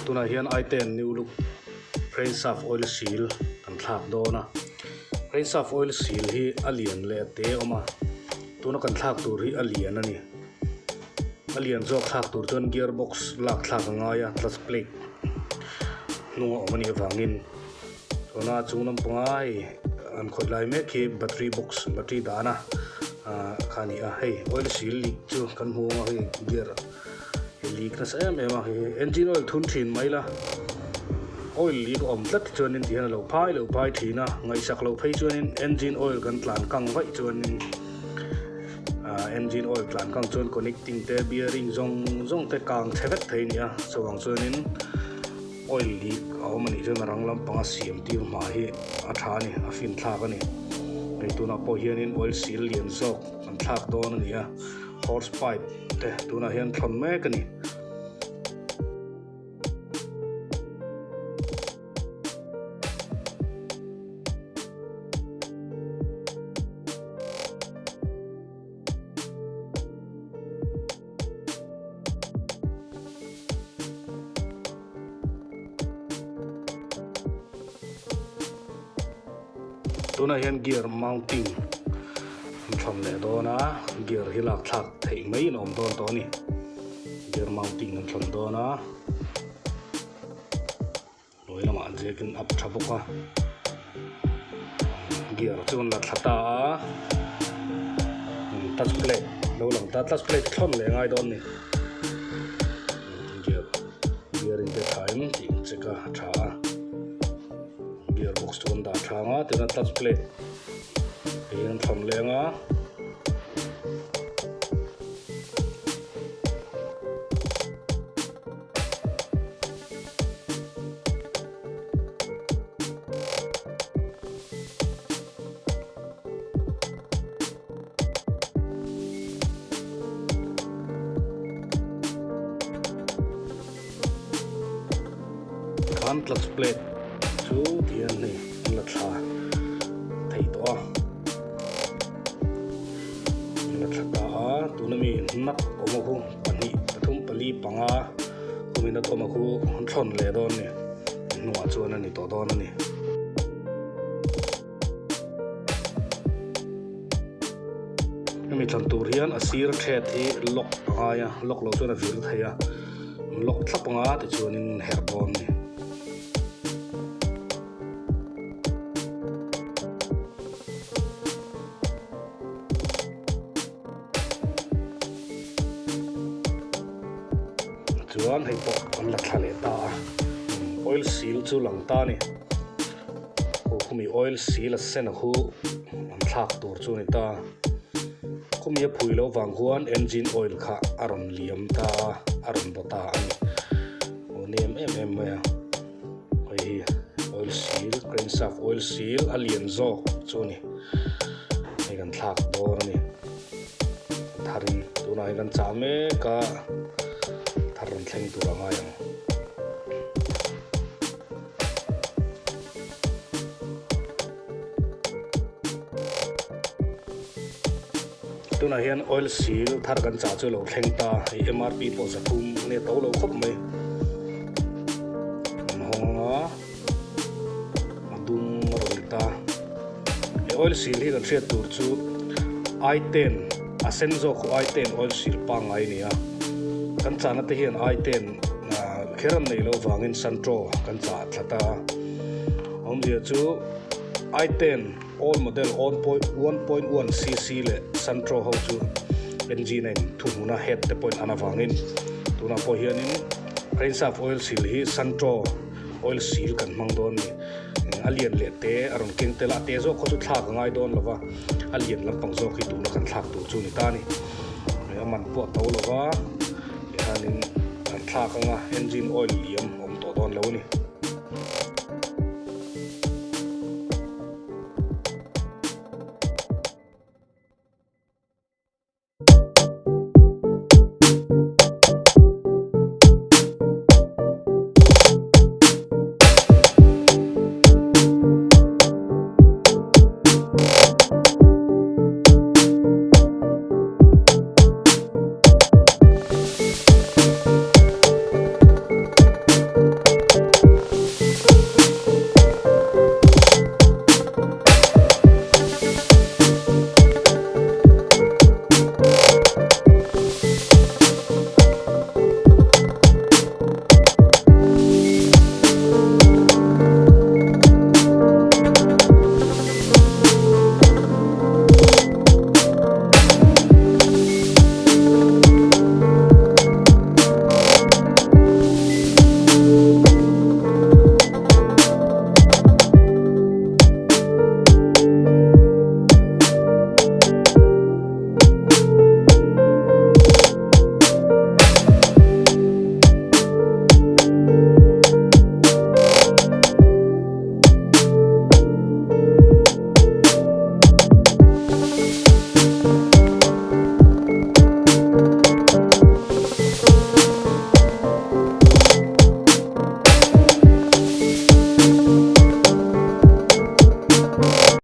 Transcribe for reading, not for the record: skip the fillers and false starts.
Tunah hian i10 new look crankshaft oil seal kan thlak dawn a. Crankshaft oil seal hi a lian leh a te awm a, tuna kan thlak tur hi a lian a ni. A lian zawk thlak tur chuan gear box lak thlak a ngai a, clutch plate hnung a awm a nih avangin. Tuna chung lampanga hei an khawih lai mek hi battery box battery dahna ah kha a ni a hei oil seal leak chu kan hmu ang a hei gear hi leak nasa em em a hei engine oil thun thin mai la oil leak a awm tlat te chuanin tihian a lo phai lo phai thin a ngaihsak loh phei chuanin engine oil kan tlan kang vaih chuanin ah engine oil tlan kang chuan connecting te bearing zawng zawng te kang chhe vek thei a ni a chuvang chuanin. Oil leak a awm a nih chuan a rang lampanga siam tir hma hi a tha a ni, a fin thlak a ni. Hei tunah pawh hianin oil seal lian zawk an thlak dawn a ni a, horse pipe te tunah hian thlawn mek a ni. Tunah hian gear mounting an thawn leh dawn a, gear hi lak thlak theih mai in a awm dawn tawh a ni. Gear mounting an thawn dawn a. Hnuai lamah jack in up tha bawk a gear chu an la thla ta a touch plate lo lang ta touch plate thlawn leh ngai dawn ni gear gear in te tha in tih check a tha a gear box chu an dah tha ang a tichuan touch plate hei hi an thlawn leh ang a. Khan clutch plate chu tihian hei an la thla thei tawh a an la thla ta a tuna mi nut awm a khu pahnih pathum pali panga. Kumin a tawm a khu an thlawn leh dawn a ni. Hnuah chuan a ni tawh dawn a ni. Hemi thlan tur hian a sir thet hi lock a ngai a, lock lo chuan a vir thei a, lock thlap anga tichuanin herh dawn a ni. Chuan hei pawh an la thla leh ta a, oil seal chu lang ta a ni. Aw khumi oil seal a sen a khu an thlak tur chu a ni ta. Khumi a phui loh vang khuan engine oil kha a rawn liam ta a, a rawn baw ta a ni. Aw nem em em mai a, hei hi oil seal crankshaft oil seal a lian zawk chu a ni. Hei kan thlak dawn a ni tharin tunah hian kan chah mek a thar rawn thleng tur a ngai ang. Tunah hian oil seal thar kan chah chu lo thleng ta hei MRP pawh 300 nge to lo khawp mai an hawng ang a. A dum a rawn ni ta. He oil seal hi kan hriat tur chu i10 a sen zawk khu i10 oil seal pangngai a ni a. Kan chahna te hian i10 kher an neih loh vangin Santro kan chah thla ta a. Awmzia chu i10 old model 1.1 cc leh Santro ho chu engine a in thuhmun a head te pawhin an avangin tunah pawh hianin crankshaft oil seal hi Santro Oil seal kan hmang dawn ni. A lian leh te a rawn keng tel a, a te zawk khaw chu thlak a ngai dawn lo va, a lian lampang zawk hi tuna kan thlak tur chu a ni ta a ni. A man pawh a to lo va, tihianin kan thlak anga engine oil liam a awm tawh dawn lo a ni.